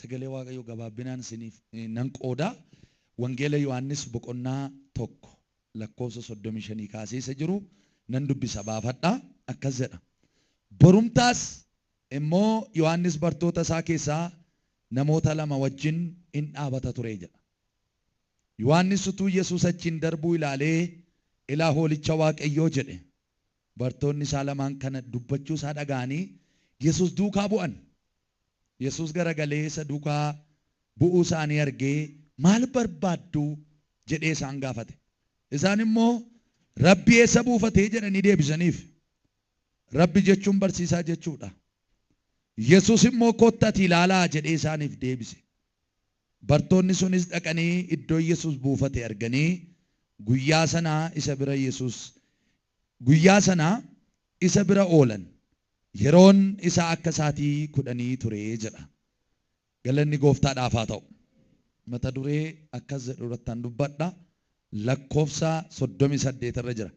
Sagalee Waaqayyoo gabaabbinaan isiniif nan qooda. Wangeela Yohaannis boqonnaa 1 lakkoofsa 35 kaasee isa jiru nan dubbisa, baafadha. Akkas jedha. Borumtaas immoo Yohaannis bartoota isaa keessaa namoota lama wajjin in dhaabata ture jedha. Yohaannis utuu Yesuus achiin darbuu ilaalee, "Ilaa hoolicha Waaqayyoo" jedhe. Bartoonni isaa lamaan kana dubbachuu isaa dhaga'anii Yesuus duukaa bu'an. Yesuus garagalee isa duukaa bu'uu isaanii argee, "Maal barbaaddu?" jedhee isaan gaafate. Isaan immoo, "Rabbi, eessa buufatee?" jedhanii deebisaniif. Rabbi jechuun barsiisaa jechuudha. Yesuus immoo, "Kottaatii ilaalaa" jedhee isaaniif deebise. Bartoonni sunis dhaqanii iddoo Yesuus buufate arganii guyyaa sanaa isa bira oolan. Yeroon isaa akka saatii 10 ture jedha. Galanni Gooftaadhaaf haa ta'u. Mata duree akkas jedhu irrattan dubbadha. Lakkoofsa 38 irra jira.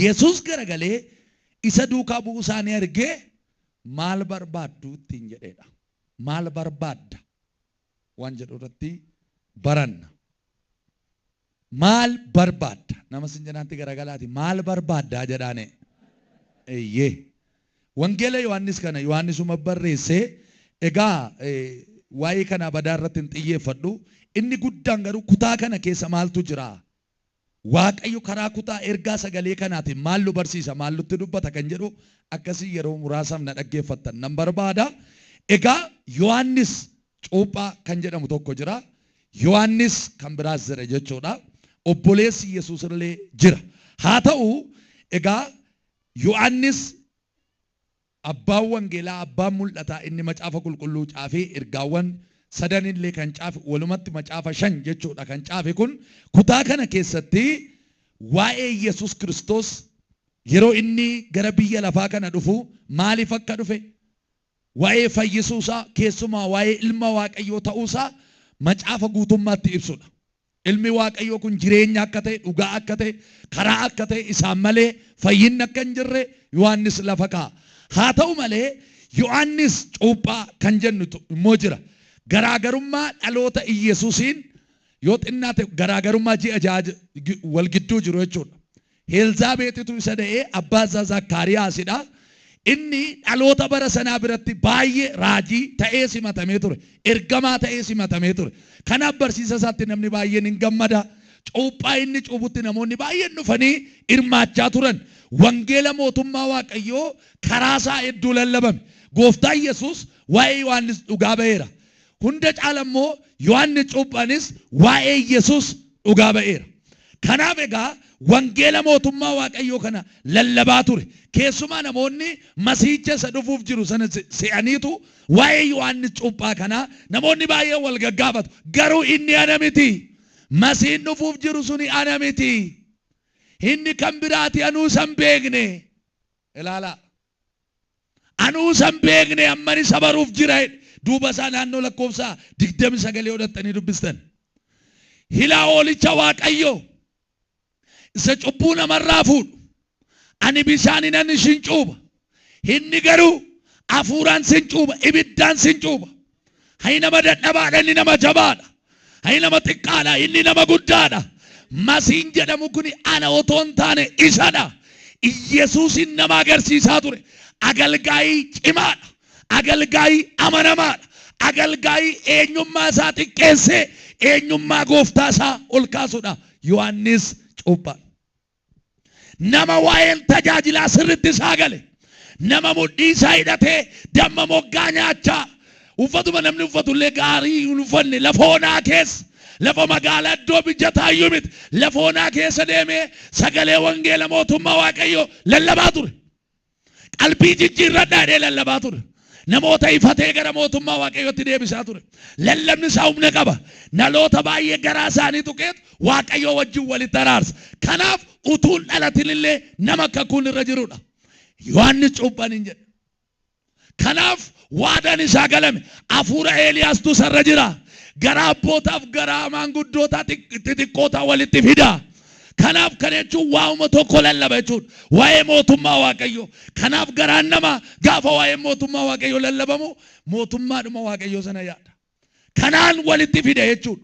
Yesuus garagalee isa duukaa bu'uu isaanii argee, "Maal barbaaddu?" ittiin jedheedha. Maal barbaadda waan jedhu irratti baranna. Maal barbaadda? Nama sin janaatti garagalaati, "Maal barbaaddaa?" jedhaane. Eeyyee. Wangeela Yohaannis kana Yohaannisuma barreessee. Egaa waa'ee kana badaa irratti hin xiyyeeffadhu. Inni guddaan garuu kutaa kana keessa maaltu jira? Waaqayyo karaa kutaa ergaa sagalee kanaatiin maal nu barsiisa, maal nutti dubbata kan jedhu akkasii yeroo muraasaaf na dhaggeeffattan nan barbaada. Egaa Yohaannis Cuuphaa kan jedhamu tokko jira. Yohaannis kan biraas jira jechuudha. Obboleessi Yesuus illee jira. Haa ta'u, egaa Yohaannis abbaan wangeelaa, abbaan mul'ataa, inni Macaafa Qulqulluu caafee, ergaawwan sadanillee kan caafe, walumatti macaafa shan jechuudha kan caafe kun, kutaa kana keessatti waa'ee Yesuus Kiristoos, yeroo inni gara biyya lafaa kana dhufu maaliif akka dhufe, waa'ee fayyisuusaa, keessumaa waa'ee ilma Waaqayyoo ta'uusaa macaafa guutummaatti ibsudha. Ilmi Waaqayyoo kun jireenya akka ta'e, dhugaa akka ta'e, karaa akka ta'e, isaan malee fayyinni akka hin jirre Yohaannis lafa kaa'a. Haa ta'u malee, Yohaannis Cuuphaa kan jennu immoo jira. Garaagarummaa dhaloota Iyyasuusiin yoo xinnaate garaagarummaa ji'a 6 wal gidduu jiru jechuudha. Eelzaabeexitu isa da'ee, abbaa isaa Zakkaariyaasidha. Inni dhaloota bara sanaa biratti baay'ee raajii ta'ee simatamee ture. Ergamaa ta'ee simatamee ture. Kanaaf barsiisa isaatti namni baay'een hin gammada. Cuuphaa inni cuuphutti namoonni baay'een dhufanii hirmaachaa turan. Wangeela mootummaa Waaqayyoo karaa isaa hedduu lallabame. Gooftaan Yesuus waa'ee Yohaannis dhugaa ba'eera. Hunda caala immoo Yohaannis Cuuphaanis waa'ee Yesuus dhugaa ba'eera. Kanaaf egaa wangeela mootummaa Waaqayyoo kana lallabaa ture. Keessumaa namoonni Masiicha isa dhufuuf jiru sana se'aniitu waa'ee Yohaannis Cuuphaa kanaa namoonni baay'een wal gaggaafatu. Garuu inni ana miti. Masiin dhufuuf jiru suni ana miti. Inni kan biraati, anuu isa hin beekne. Ilaalaa. Anuu isa hin beekne, amman isa baruuf jira. Duuba isaa naannoo lakkoofsa 29 hodhattanii dubbistan. "Ilaa hoolicha Waaqayyoo isa cubbuu namarraa fuudhu. Ani bishaaninan isin cuuba. Inni garuu hafuuraan sin cuuba, ibiddaan sin cuuba. Hayi, nama dadhabaadha, inni nama jabaadha. Hayi, nama xiqqaadha, inni nama guddaadha. Masiin jedhamu kun ana otoo hin taane isadha." Iyyasuusin nama agarsiisaa ture. Agalgaayii cimaadha. Agalgaayii amanamaadha. Agalgaayii eenyummaa isaa xiqqeessee eenyummaa Gooftaa isaa ol kaasudha. Yohaannis Cuuphaan. Nama waa'een tajaajilaa sirritti isaa gale. Nama mudhii isaa hidhatee damma moggaa nyaachaa, uffatuma namni uffatullee gaarii hin uffanne, lafa onaa keessa, lafa magaalaa iddoo mijataa iyyuu miti, lafa onaa keessa deemee sagalee wangeela mootummaa Waaqayyoo lallabaa ture. Qalbii jijjiirradhaa jedhee lallabaa ture. Namoota ifatee gara mootummaa Waaqayyootti deebisaa ture. Lallabni isaa humna qaba. Naloota baay'ee garaa isaanii tuqeetu Waaqayyoo wajjin walitti araarsa. Kanaaf utuun dhalatin illee nama kakuun irra jirudha. Yohaannis Cuuphaan hin jedhe. Kanaaf waadaan isaa galame. Hafuura Eeliyaastu isarra jira. Garaa abbootaaf garaa maanguddootaa xixiqqootaa walitti fida. Kanaaf kana jechuun waa'uma tokko lallaba jechuudha. Waa'ee mootummaa Waaqayyoo. Kanaaf garaan namaa gaafa waa'ee mootummaa Waaqayyoo lallabamu mootummaadhuma Waaqayyoo sana yaada. Kanaan walitti fide jechuudha.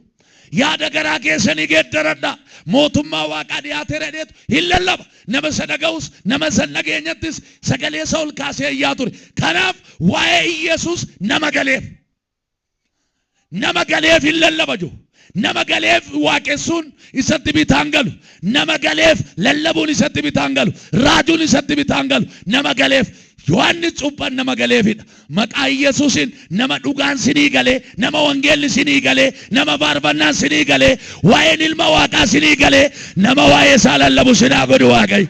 Yaada garaa keessanii geeddaradhaa. Mootummaa waaqaa dhiyaateera jedheetu hin lallaba. Nama isa dhaga'us nama isa hin dhageenyattis sagalee isa ol kaasee iyyaa ture. Kanaaf waa'ee Iyyasuus nama galeef. Nama galeef hin lallaba jiru. Nama galeef waaqessuun isatti bitaan galu. Nama galeef lallabuun isatti bitaan galu. Raajuun isatti bitaan galu. Nama galeef Yohaannis cuuphaan nama galeefidha. Maqaa Iyyasuusiin nama dhugaan sinii galee, nama wangeelli sinii galee, nama faarfannaan sinii galee, waa'een ilma waaqaa sinii galee, nama waa'ee isaa lallabu sinaa godhu Waaqayyo.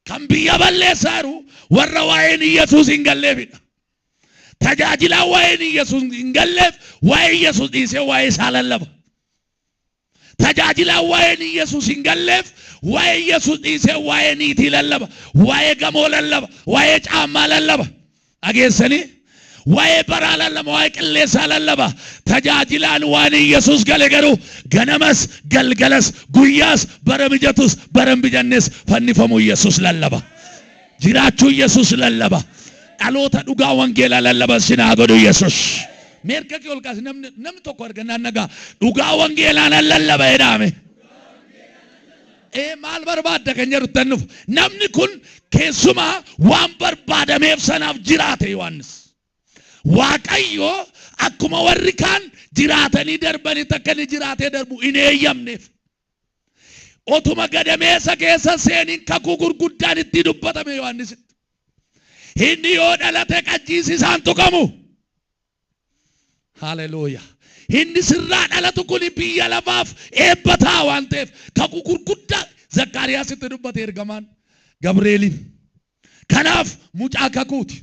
Kan biyya balleessaa jiru warra waa'een Iyyasuus hin galleefidha. Tajaajilaan waa'een Iyyasuus hin galleef waa'ee Iyyasuus dhiisee waa'ee isaa lallaba. Tajaajilaan waa'een Iyyasuus hin galleef waa'ee Iyyasuus dhiisee waa'ee niitii lallaba, waa'ee gamoo lallaba, waa'ee caammaa lallaba. Dhageessanii? Waa'ee baraa lallaba, waa'ee qilleensaa lallaba. Tajaajilaan waan Iyyasuus gale garuu ganamas, galgalas, guyyaas, bara mijatus, bara hin mijannes fannifamuu Iyyasuus lallaba. Jiraachuu Iyyasuus lallaba. Dhaloota dhugaa wangeelaa lallaban sin haa godhu Iyyasuus. Mee harka kee ol kaasi namni namni tokko argannaan nagaa dhugaa wangeelaa nan lallaba jedhaame. Ee maal barbaadda kan jedhu ittan dhufa. Namni kun keessumaa waan barbaadameef sanaaf jiraate Yohaannis. Waaqayyo akkuma warri kaan jiraatanii darbanitti akka inni jiraatee darbu hin eeyyamneef. Otuma gadameessa keessa seeniin kakuu gurguddaan itti dubbatame Yohaannisitti. Inni yoo dhalate qajjiisi isaan tuqamu. Haleluuyaa. Inni sirraa dhalatu kun biyya lafaaf eebba ta'a waan ta'eef kakuu gurguddaa Zakkaariyaasitti dubbate ergamaan Gabreeliin. Kanaaf mucaa kakuuti.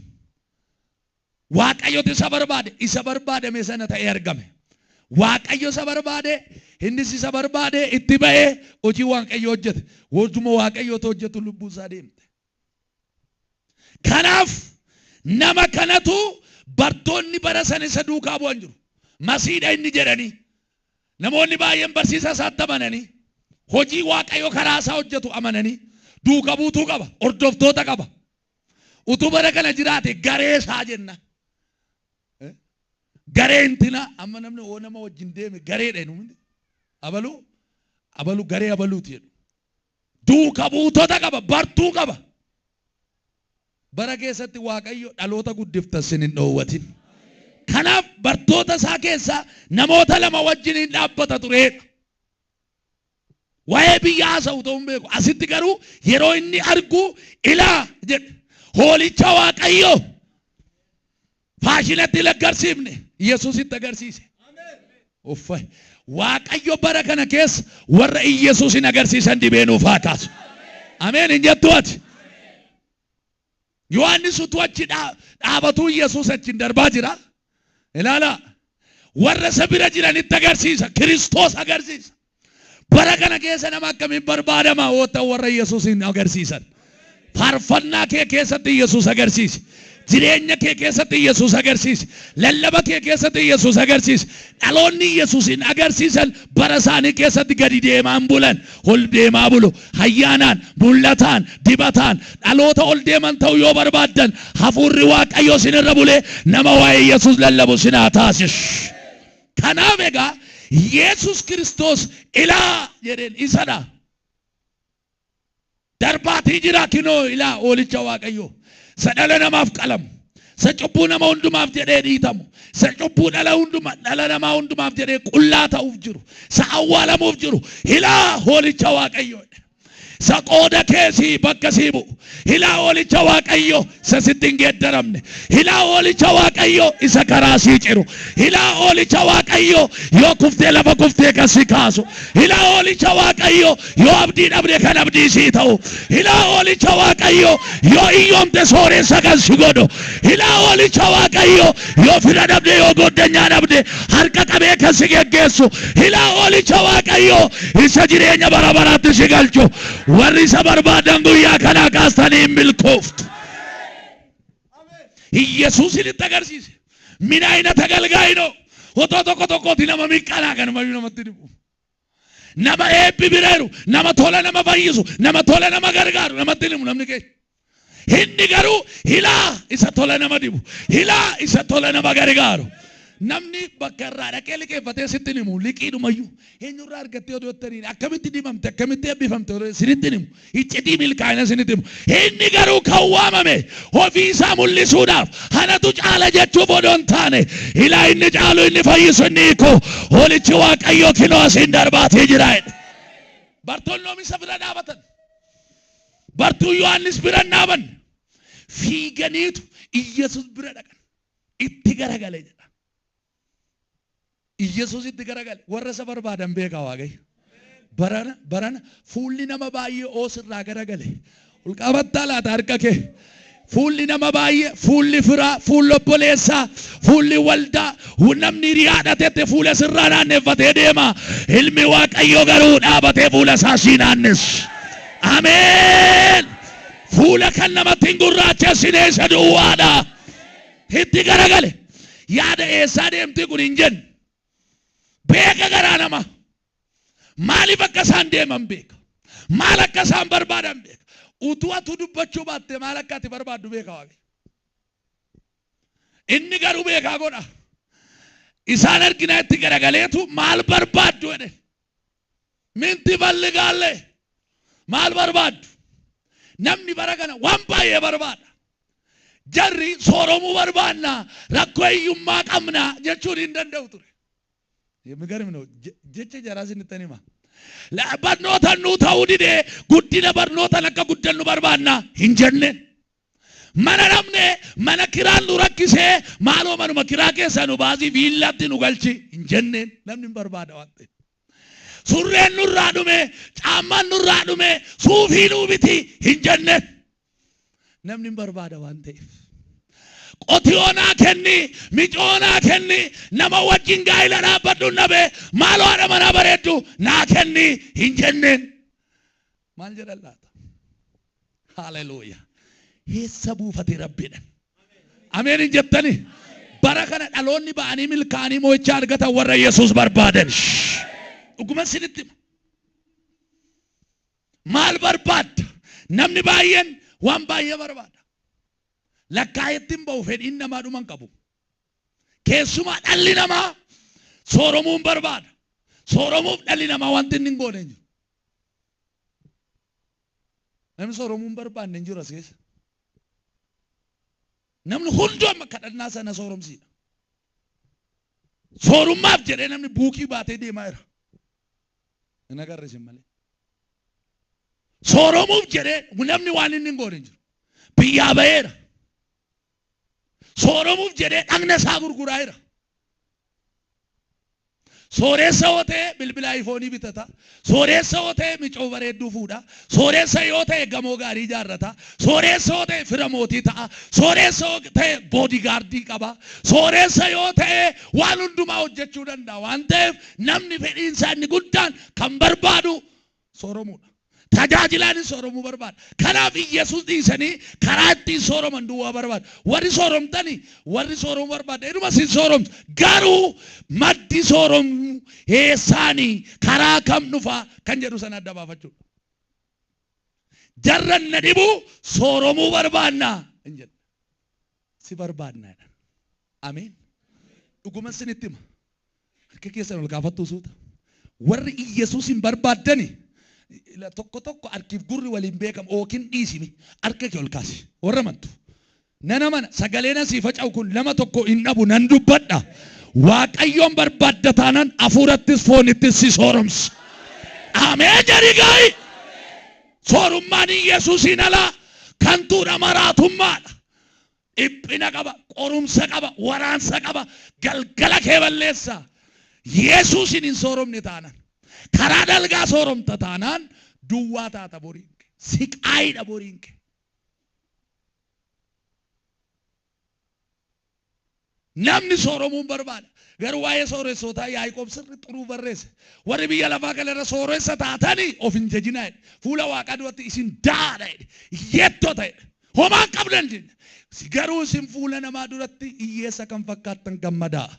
Waaqayyotu isa barbaade, isa barbaadame sana ta'ee argame. Waaqayyo isa barbaade, innis isa barbaade itti ba'ee hojii Waaqayyo hojjete. Hojuma Waaqayyootu hojjetu lubbuu isaa deemte. Kanaaf nama kanatu bartoonni bara sana isa duukaa bu'an jiru. Masiidha inni jedhanii. Namoonni baay'een barsiisa isaatti amananii hojii Waaqayyo karaa isaa hojjetu amananii duuka buutuu qaba, hordoftoota qaba. Utuu bara kana jiraate garee isaa jenna. Garee intina amma namni oo nama wajjin deeme gareedha jedhu. Abaluu abaluu garee abaluuti jedhu. Duuka buutota qaba, bartuu qaba. Bara keessatti Waaqayyo dhaloota guddiftan sin hin dhoowwatin. Kanaaf bartoota isaa keessaa namoota lama wajjin hin dhaabbata tureedha. Waa'ee biyya haasa'u ta'uu hin beeku. Asitti garuu yeroo inni argu ilaa jedhe. Hoolicha Waaqayyoo faashinatti hin agarsiifne Yesuusitti agarsiise. Uffay. Waaqayyo bara kana keessa warra Iyyasuusin agarsiisan dibee nuuf haa kaasu. Ameen hin jettu ati. Yohaannis utuu achi dhaabatuu Iyyasuus achiin darbaa jira. Ilaalaa. Warra isa bira jiranitti agarsiisa. Kiristoos agarsiisa. Bara kana keessa nama akkamiin barbaadama oottan warra Yesuusin agarsiisan. Faarfannaa kee keessatti Yesuus agarsiisi. Jireenya kee keessatti Yesuus agarsiisi. Lallaba kee keessatti Yesuus agarsiisi. Dhaloonni Yesuusin agarsiisan bara isaanii keessatti gadi deemaan bulan. Ol deemaa bulu. Ayyaanaan, mul'ataan, dibataan dhaloota ol deeman ta'uu yoo barbaaddan hafuurri Waaqayyoo isin irra bulee nama waa'ee Yesuus lallabu isin haa taasisu. Kanaaf egaa Yesuus Kiristoos ilaa jedheen isadha. Darbaatii jira kinoo ilaa hoolicha Waaqayyoo. Isa dhala namaaf qalamu. Isa cubbuu nama hundumaaf jedhee dhiitamu. Isa cubbuu dhala hunduma dhala namaa hundumaaf jedhee qullaa ta'uuf jiru. Isa awwaalamuuf jiru. Ilaa hoolicha Waaqayyoo. Isa qooda kee sii bakka sii bu'u. Ilaa hoolicha Waaqayyoo isa sitti hin geeddaramne. Ilaa hoolicha Waaqayyoo isa karaa sii ciru. Ilaa hoolicha Waaqayyoo yoo kuftee lafa kuftee kan si kaasu. Ilaa hoolicha Waaqayyoo yoo abdii dhabde kan abdii sii ta'u. Ilaa hoolicha Waaqayyoo yoo hiyyoomte sooressa kan si godhu. Ilaa hoolicha Waaqayyoo yoo fira dhabde yoo goddanyaa dhabde harka qabee kan si geggeessu. Ilaa hoolicha Waaqayyoo isa jireenya bara baraatti si galchu. Warri isa barbaadan guyyaa kanaa kaastanii hin milkooftu. Iyyasuusin itti agarsiise. ምን አይነት አገልጋይ ነው? Otoo tokko tokkooti nama miqqanaa kanumayyuu namatti dhibu. Nama eebbi bira jiru, nama tola nama fayyisu, nama tola nama gargaaru namatti himu namni keenya. Inni garuu ilaa isa tola nama dibu, ilaa isa tola nama gargaaru. Namni bakka irraa dhaqee liqeeffatee sitti himu liqiidhumayyuu eenyurraa argattee odoo jettaniin akkamitti dibamte akkamitti eebbifamte odoo sinitti himu iccitii milkaa'ina sinitti himu. Inni garuu kan waamame ofii isaa mul'isuudhaaf hanatu caala jechuuf odoo hin taane ilaa inni caalu inni fayyisu inni hiiku hoolichi Waaqayyoo kinoo asiin darbaatii jira jedhe. Bartoonni isa bira dhaabatan. Bartuu Yohaannis bira hin dhaabanne. Fiiganiitu Iyyasuus bira dhaqan. Itti garagale jedha. Iyyasuus itti garagale. Warra isa barbaadan beekaa Waaqayyo. Barana barana fuulli nama baay'ee oos irraa garagale. Ol qabattaa laata harka kee. Fuulli nama baay'ee, fuulli firaa, fuulli obboleessaa, fuulli waldaa, namni hiriyaa dhatetti fuula sirraa naanneeffatee deema. Ilmi Waaqayyoo garuu dhaabatee fuula isaa sii naannessa. Ameen. Fuula kan namatti hin gurraachessine isa duwwaadha. Itti garagale. Yaada eessaa deemti kun hin jenne. Beeka garaa namaa. Maaliif akka isaan deeman beeka. Maal akka isaan barbaadan beeka. Utuu atuu dubbachuu baatte maal akka ati barbaaddu beeka Waaqayyo. Inni garuu beekaa godha. Isaan arginaa itti garagaleetu maal barbaaddu jedhe. Minti balligaallee maal barbaaddu? Namni bara kana waan baay'ee barbaada. Jarri sooromuu barbaanna, rakkoo hiyyummaa qabna jechuun hin danda'u ture. የሚገርም ነው. Jecha jaraa sinittan hima. Barnoota nuu ta'uu didee guddina barnootaan akka guddannu barbaanna hin jenne. Mana dhabne, mana kiraan nu rakkisee, maaloo manuma kiraa keessaa nu baasii viillaatti nu galchi hin jenneen. Namni hin barbaada waan ta'eef. Surreen nurraa dhume, caammaan nurraa dhume, suufii nuu biti hin jenneen. Namni hin barbaada waan ta'eef. Qotiyoo naa kenni, micoo naa kenni, nama wajjin gaa'ila dhaabbadhu dhabe, maaloo haadha manaa bareeddu naa kenni hin jenneen. Maal jedhan laata? Haleluuyaa. Eessa buufate Rabbiidha. Ameen hin jettani? Bara kana dhaloonni ba'anii milkaa'anii mo'icha argatan warra Yesuus barbaadan. Dhuguma sinitti hima. Maal barbaadda? Namni baay'een waan baay'ee barbaada. Lakkaa'etti hin ba'u, fedhiin namaa dhuma hin qabu. Keessumaa dhalli namaa sooromuun barbaada. Sooromuuf dhalli namaa wanti inni hin goone hin jiru. Namni sooromuu hin barbaanne hin jiru as keessa. Namni hunduu amma kadhannaa sana sooromsiidha. Soorummaaf jedhee namni buukii baatee deemaa jira. Hin agarre isin malee. Sooromuuf jedhee namni waan inni hin goone hin jiru. Biyyaa ba'eera. Sooromuuf jedhee dhagna isaa gurguraa jira. Sooressa yoo ta'e bilbila iPhone bitata. Sooressa yoo ta'e micoo bareedduu fuudha. Sooressa yoo ta'e gamoo gaarii ijaarrata. Sooressa yoo ta'e fira mootii ta'a. Sooressa yoo ta'e bodyguardii qaba. Sooressa yoo ta'e waan hundumaa hojjechuu danda'a. Waan ta'eef namni fedhiin isaa inni guddaan kan barbaadu sooromuudha. Tajaajilaanis sooromuu barbaada. Kanaaf Iyyasuus dhiisanii karaa ittiin sooroman duwwaa barbaada. Warri sooromtanii, warri sooromuu barbaada. Inuma sin sooromtu. Garuu maddi sooromuu eessaanii karaa kam dhufaa kan jedhu sana adda baafachuudha. Jarran na dhibu sooromuu barbaanna hin jedhu. Si barbaadna jedha. Ameen. Dhuguma sinitti hima. Harka keessan ol kaafattuu suuta. Warri Iyyasuus hin barbaaddani tokko tokko harkiif gurri waliin beekamu yookiin dhiisimi harka kee ol kaasi. Warra amantu. Nan amana sagaleen asii faca'u kun nama tokko hin dhabu nan dubbadha. Waaqayyoon barbaadda taanaan hafuurattis foonittis si sooromsa. Ameen jedhi gaayi. Soorummaan Iyyasuusiin alaa kantuudha, maraatummaadha. Dhiphina qaba, qorumsa qaba, waraansa qaba, galgala kee balleessa. Yesuusin hin sooromne taanaan, karaa dalgaa sooromta taanaan duwwaa taata boriin kee. Siqaayidha boriin kee. Namni sooromuun barbaada. Garuu waa'ee sooressootaa Yaaqoob sirri xuruu barreesse. Warri biyya lafaa kanarra sooressa taatanii of hin jajinaa jedhe. Fuula Waaqaa duratti isin daadha jedhe. Hiyyeettota jedhe. Homaa hin qabdan jedhe. Garuu isin fuula namaa duratti hiyyeessa kan fakkaattan gammadaa.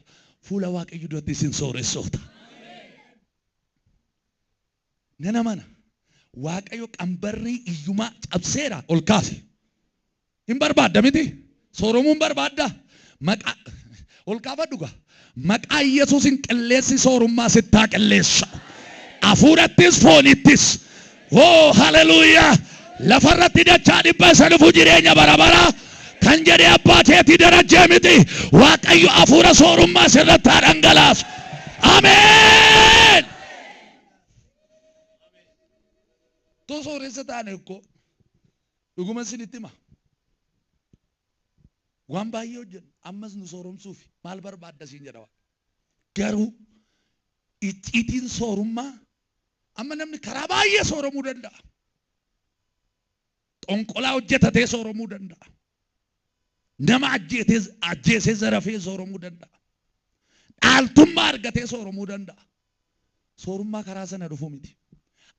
Fuula Waaqayyo duratti isin sooressoota. Nan amana. Waaqayyo qambarrii hiyyumaa cabseera ol kaase. Hin barbaadda miti? Sooromuu hin barbaadda? Maqaa ol kaafadhu gaa. Maqaa Yesuusin qilleensi soorummaa sittaa qilleessa. Hafuurattis foonittis. Oh haleluuyaa! Lafarratti dachaa dhibba isa dhufu jireenya bara baraa kan jedhee abbaa keetii darajjee miti. Waaqayyo hafuura soorummaa sirratti haa dhangalaasu. Ameen! Too sooressa taane ikkoo dhuguma isinitti hima. Waan baay'ee hojjennu ammas nu sooromsuuf maal barbaadda siin jedha Waaqa. Garuu icciitiin soorummaa amma namni karaa baay'ee sooromuu danda'a. Xonqolaa hojjetatee sooromuu danda'a. Nama ajjeesee zarafee sooromuu danda'a. Dhaaltummaa argatee sooromuu danda'a. Soorummaa karaa sana dhufu miti.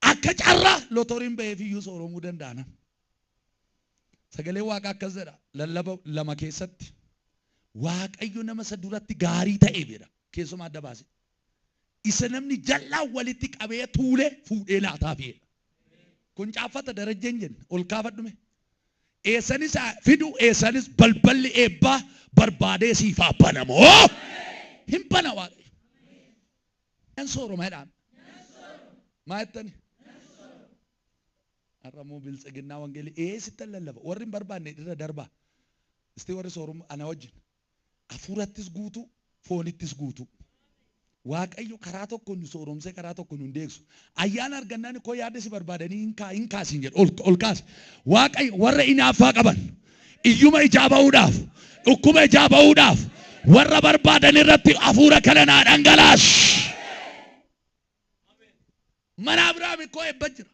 Akka carraa lotoriin ba'eef iyyuu sooromuu danda'a namni. Sagalee Waaqaa akkas jedha lallaba 2 keessatti. Waaqayyo nama isa duratti gaarii ta'eef jedha. Keessumaa adda baase. Isa namni jal'aan walitti qabee tuule fuudhee laataaf jedha. Kun caaffata darajjeen jenne ol kaafadhume. Eessanis fidu eessanis balballi eebbaa barbaadee siif haa banamu. Hin bana Waaqayyo. Nan sooroma jedhaan. Maa jettani? Har'a immoo biltsiginnaa wangeelii ee sittan lallaba. Warri hin barbaanne irra darbaa. Isti warri soorummaa ana wajjin. Hafuurattis guutuu, foonittis guutuu. Waaqayyo karaa tokko nu sooromsee karaa tokko nu hin deegsu. Ayyaana argannaan koo yaada si barbaadanii hin kaasiin jedhu ol kaasi. Waaqayyo warra inaaffaa qaban iyyuma ijaa ba'uudhaaf, dhukkuba ijaa ba'uudhaaf warra barbaadan irratti hafuura kana naa dhangalaas. Mana Abrahaam ikkoo eebba jira.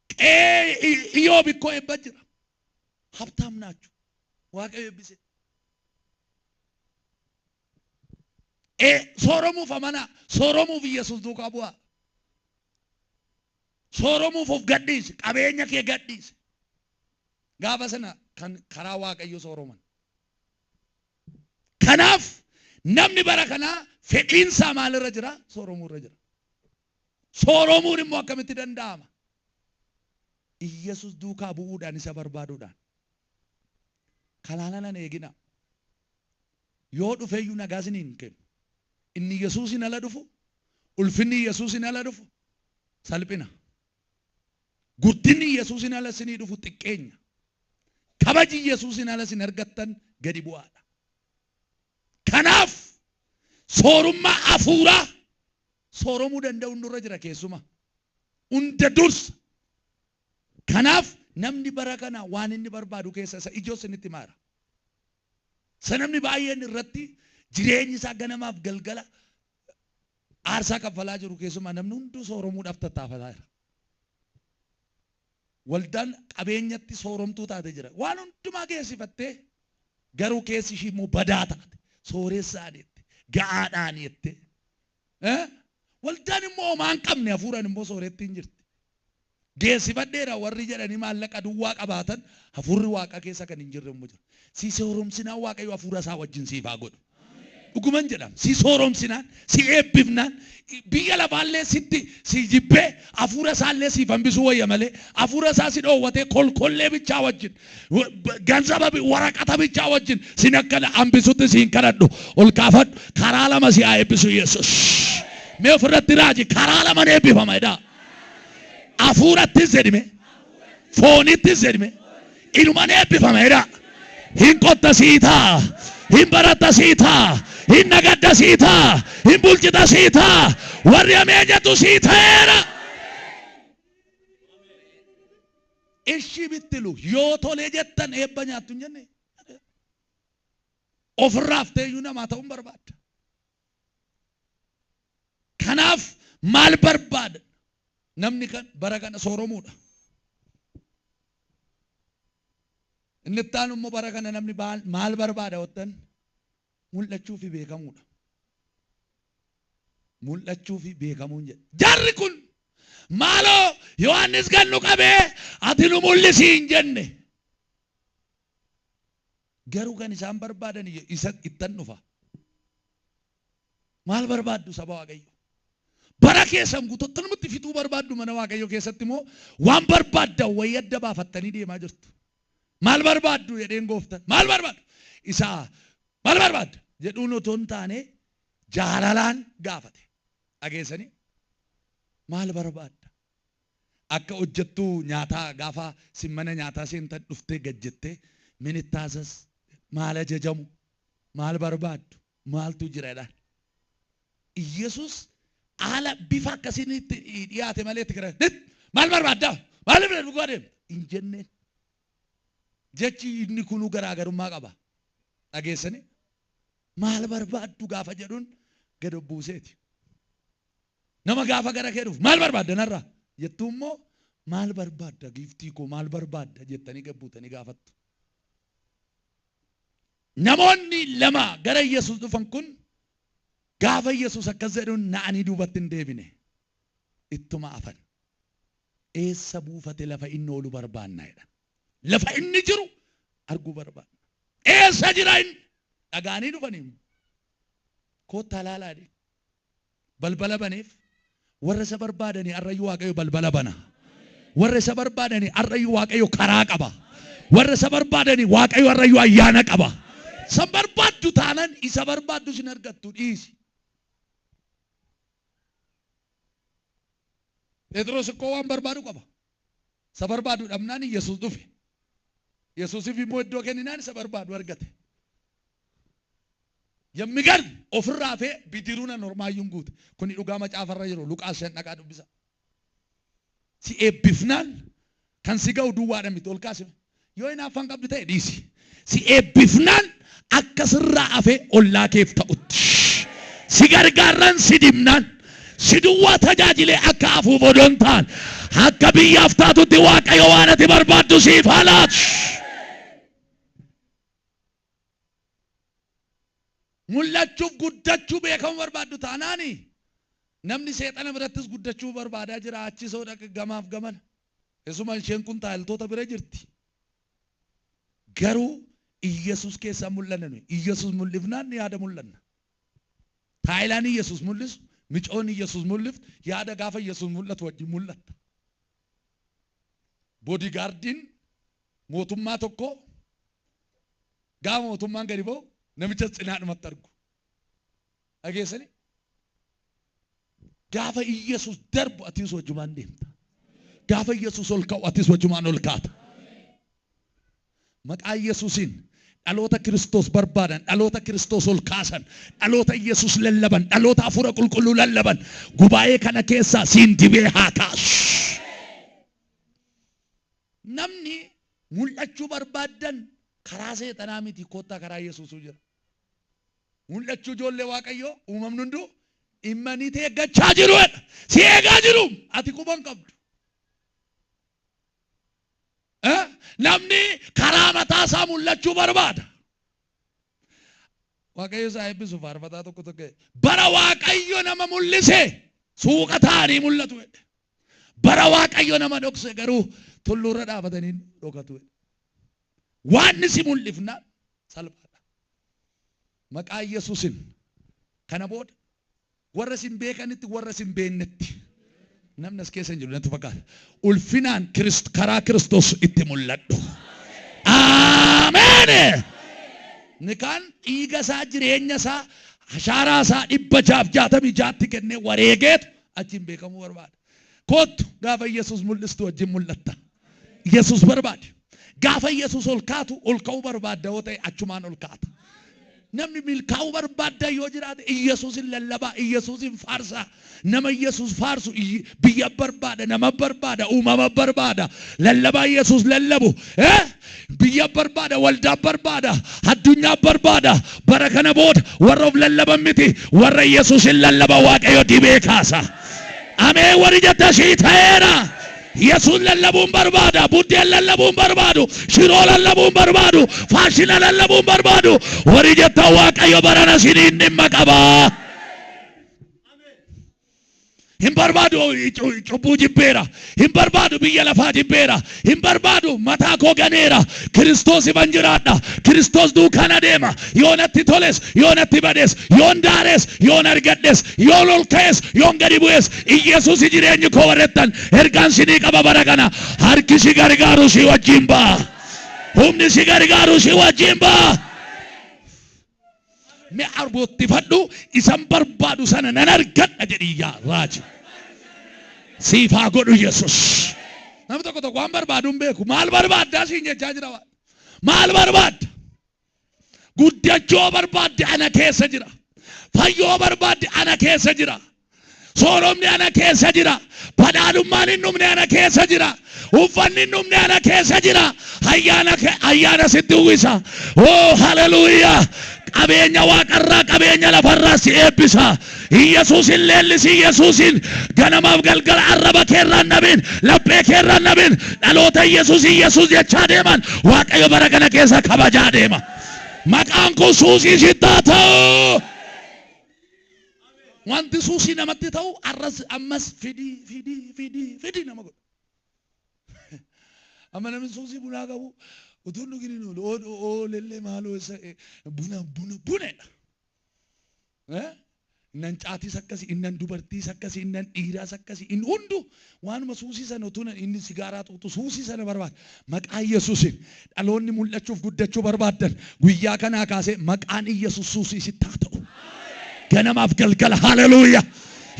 Qe'ee Iyoob ikkoo eebba jira. Habtaam naachu. Waaqayyo eebbise. Sooromuuf amanaa. Sooromuuf Yesuus duukaa bu'aa. Sooromuuf of gadhiisi. Qabeenya kee gadhiisi. Gaafa sana kan karaa Waaqayyo sooroman. Kanaaf namni bara kanaa fedhiinsaa maalirra jira? Sooromuurra jira. Sooromuun immoo akkamitti danda'ama? Iyyasuus duukaa bu'uudhaan isa barbaaduudhaan. Kanaan ala eegina. Yoo dhufeeyyuu nagaa isinii hin kennu. Inni Yesuusin ala dhufu, ulfinni Yesuusin ala dhufu, salphina. Guddinni Yesuusin ala isinii dhufu xiqqeenya. Kabaji Yesuusin ala isin argattan gadi bu'aadha. Kanaaf soorummaa hafuuraa sooromuu danda'u nurra jira keessuma. Hunda dursa. Kanaaf namni bara kana waan inni barbaadu keessa isa ijoo isinitti himaara. Isa namni baay'een irratti jireenyi isaa ganamaaf galgala aarsaa kaffalaa jiru keessumaa namni hunduu sooromuudhaaf tattaafataa jira. Waldaan qabeenyatti sooromtuu taate jira. Waan hundumaa geessifattee garuu keessi ishii immoo badaa taate. Sooressaa jette, ga'aadhaan jette. Waldaan immoo homaa hin qabne hafuuraan immoo soorettiin jirti. Geessifadheera warri jedhanii maallaqa duwwaa qabaatan hafuurri Waaqaa keessa kan hin jirre immoo jira. Si sooromsinaan Waaqayyo hafuura isaa wajjin siif haa godhu. Dhuguman jedhama. Si sooromsinaan, si eebbifnaan, biyya lafaallee sitti si jibbee hafuura isaallee siif hambisuu wayya malee hafuura isaa si dhoowwatee kolkollee bichaa wajjin ganzaba waraqata bichaa wajjin sin akka hambisutti siin kadhadhu ol kaafadhu karaa lama si haa eebbisu Yesuus. Mee ofirratti raaji karaa laman eebbifama jedhaa. Hafuurattis jedhime foonittis jedhime inuman eebbifama jedhaa. Hin qotta sii ta'a, hin baratta sii ta'a, hin nagadda sii ta'a, hin bulchita sii ta'a, warri ameen jettu sii ta'eera. Ishii bittilu yoo tolee jettan eebba nyaattu hin jenne. Ofirraaf ta'eyyuu namaa ta'uun barbaadda. Kanaaf maal barbaada? Namni kan bara kana sooromuudha. Inni itti aanu immoo bara kana namni maal barbaada wattan? Mul'achuu fi beekamuudha. Mul'achuu fi beekamuun jedha. Jarri kun maaloo Yohaannis kan nu qabee ati nu mul'isi hin jenne. Garuu kan isaan barbaadan isa ittan dhufa. Maal barbaaddu saba Waaqayyo? Bara keessan guutuu namatti fixuu barbaaddu mana Waaqayyo keessatti immoo waan barbaaddan wayii adda baafattanii deemaa jirtu. Maal barbaaddu jedheen gooftan? Maal barbaaddu? Isa maal barbaadda jedhuun otoo hin taane Jaalalaan gaafate. Dhageessanii? Maal barbaadda? Akka hojjettuu nyaataa gaafa sin mana nyaataa seentan dhuftee gad jettee min ittaasas maal ajajamu maal barbaaddu maaltu jira jedhaan. Iyyasuus haala bifa akkasiin itti dhiyaate malee itti gara maal barbaadda maaliif na duukaa deemta hin jenneen. Jechi inni kunuu garaagarummaa qaba. Dhageessanii? Maal barbaaddu gaafa jedhuun gad of buuseeti. Nama gaafa gara kee dhufu maal barbaadda narraa jettuu immoo maal barbaadda giiftii koo maal barbaadda jettanii gad buutanii gaafattu. Namoonni lama gara Yesuus dhufan kun gaafa Yesuus akkas jedhuun na'anii duubatti hin deebine. Ittuma afan. Eessa buufate lafa inni oolu barbaanna jedhan. Lafa inni jiru arguu barbaanna. Eessa jira inni? Dhaga'anii dhufanii. Koottaa laalaa jedhee. Balbala baneef. Warra isa barbaadanii har'ayyuu Waaqayyo balbala bana. Warra isa barbaadanii har'ayyuu Waaqayyo karaa qaba. Warra isa barbaadanii Waaqayyo har'ayyuu ayyaana qaba. Isa barbaaddu taanan isa barbaaddu sin argattu dhiisi. Phexros ikkoo waan barbaadu qaba. Isa barbaadu dhabnaan Yesuus dhufe. Yesuusiif immoo iddoo kenninaan isa barbaadu argate. Yemmigarm ofirraa hafee bidiruu nan hormaayyuun guute. Kuni dhugaa macaafarra jiru Luqaas 5 dhaqaa dubbisa. Si eebbifnaan kan si ga'u duwwaadha miti ol kaasi. Yoo hinaaffaan qabdu ta'e dhiisi. Si eebbifnaan akka sirraa hafee ollaa keef ta'utti. Si gargaarran si dibnaan si duwwaa tajaajilee akka hafuuf odoo hin taane akka biyyaaf taatutti Waaqayyo waan ati barbaaddu siif haa laatu. Mul'achuuf guddachuu beekamuu barbaaddu taanaani namni seexana birattis guddachuu barbaadaa jira achi soo dhaqe gamaaf gamana. Keessumaa isheen kun taayiltoota bira jirti. Garuu Iyyasuus keessaa mul'anna nuyi. Iyyasuus mul'ifnaan ni yaada mul'anna. Taayilaan Iyyasuus mul'isu, micoon Iyyasuus mul'iftu yaada gaafa Iyyasuus mul'atu wajjin mul'atta. Boodigaardiin mootummaa tokkoo gaafa mootummaan gadi ba'u namicha cinaadhumatti argu. Dhageessanii? Gaafa Iyyasuus darbu atis wajjumaan deemta. Gaafa Iyyasuus ol ka'u atis wajjumaan ol kaata. Maqaa Iyyasuusiin dhaloota Kiristoos barbaadan, dhaloota Kiristoos ol kaasan, dhaloota Iyyasuus lallaban, dhaloota Hafuura Qulqulluu lallaban gubaa'ee kana keessaa siin dibee haa kaasu. Namni mul'achuu barbaaddan karaa seexanaa miti koottaa karaa Yesuusuu jira. Mul'achuu ijoollee Waaqayyoo uumamni hunduu dhimmaniiti eeggachaa jiru jedha. Si eegaa jiru ati quba hin qabdu. Namni karaa mataa isaa mul'achuu barbaada. Waaqayyo isaa eebbisu faarfataa tokko tokko bara Waaqayyo nama mul'ise suuqa ta'anii mul'atu jedhe. Bara Waaqayyo nama dhokse garuu tulluurra dhaabatanii dhokatu jedhe. Waanni si mul'ifnaan salphaadha. Maqaa Yesuusin kana booda warra isin beekanitti warra isin beeknetti namni as keessa hin jiru natti fakkaata. Ulfinaan karaa Kiristoos itti mul'adhu. Ameen. Inni kaan dhiiga isaa jireenya isaa ashaaraa isaa 666tti kennee wareegeetu achiin beekamuu barbaada. Koottu gaafa Yesuus mul'istu wajjin mul'atta. Yesuus barbaadi. Gaafa Yesuus ol kaatu ol ka'uu barbaadda yoo ta'e achumaan ol kaata. Namni milkaa'uu barbaadda yoo jiraate Iyyasuusin lallabaa, Iyyasuusin faarsaa. Nama Iyyasuus faarsu biyya barbaada, nama barbaada, uumama barbaada. Lallabaa Iyyasuus lallabu biyya barbaada, waldaa barbaada, addunyaa barbaada. Bara kana booda warra of lallaban miti, warra Iyyasuusin lallaba Waaqayyo dibee kaasa. Ameen warri jetta sii ta'eera. Yesuus lallabuun barbaada. Buddeen lallabuun barbaadu. Shiroo lallabuun barbaadu. Faashina lallabuun barbaadu. Warri jettan Waaqayyo barana siniin dhimma qaba. Hin barbaadu cubbuu jibbeera. Hin barbaadu biyya lafaa jibbeera. Hin barbaadu mataa koo ganeera. Kiristoos ifan jiraadha. Kiristoos duukaan adeema. Yoo natti toles, yoo natti bades, yoon daares, yoon argadhes, yoon ol ka'es, yoon gadi bu'es, Iyyasuusi jireenyi koo warrettan ergaan sinii qaba bara kana. Harki si gargaaru si wajjin ba'a. Humni si gargaaru si wajjin ba'a. Mee arbottifadhu isan barbaadu sana nan argadha jedhii yaa raaji. Siif haa godhu Yesus. Namni tokko tokko waan barbaadu hin beeku. Maal barbaaddaa siin jechaa jira waan. Maal barbaadda? Guddachuu yoo barbaadde ana keessa jira. Fayyuu yoo barbaadde ana keessa jira. Sooromni ana keessa jira. Badhaadhummaan hin dhumne ana keessa jira. Uffanni hin dhumne ana keessa jira. Ayyaana ayyaana sitti uwwisa. Oh haleluuyaa. Qabeenya waaqarraa qabeenya lafarraa si eebbisa. Iyyasuusin leellisi Iyyasuusin ganamaaf galgala arraba keerraa hin dhabin laphee keerraa hin dhabin dhaloota Iyyasuus Iyyasuus jechaa deeman Waaqayyo bara kana keessa kabajaa deema. Maqaan kun suusii sitti haa ta'u. Wanti suusii namatti ta'u arras ammas fidii fidii fidii fidii nama godha. Amma namni suusii bunaa qabu utuu hin dhugin hin oolu. Oolellee maaloo isa buna buna bunedha. Innan caatiis akkasi, innan dubartiis akkasi, innan dhiiraas akkasi, inni hundu waanuma suusii sana utuu inni sigaaraa xuuxu suusii sana barbaada. Maqaa Yesuusiin dhaloonni mul'achuuf guddachuu barbaaddan guyyaa kanaa kaasee maqaan Iyyasuus suusii sitti haa ta'u. Ganamaaf galgala haleluuyaa.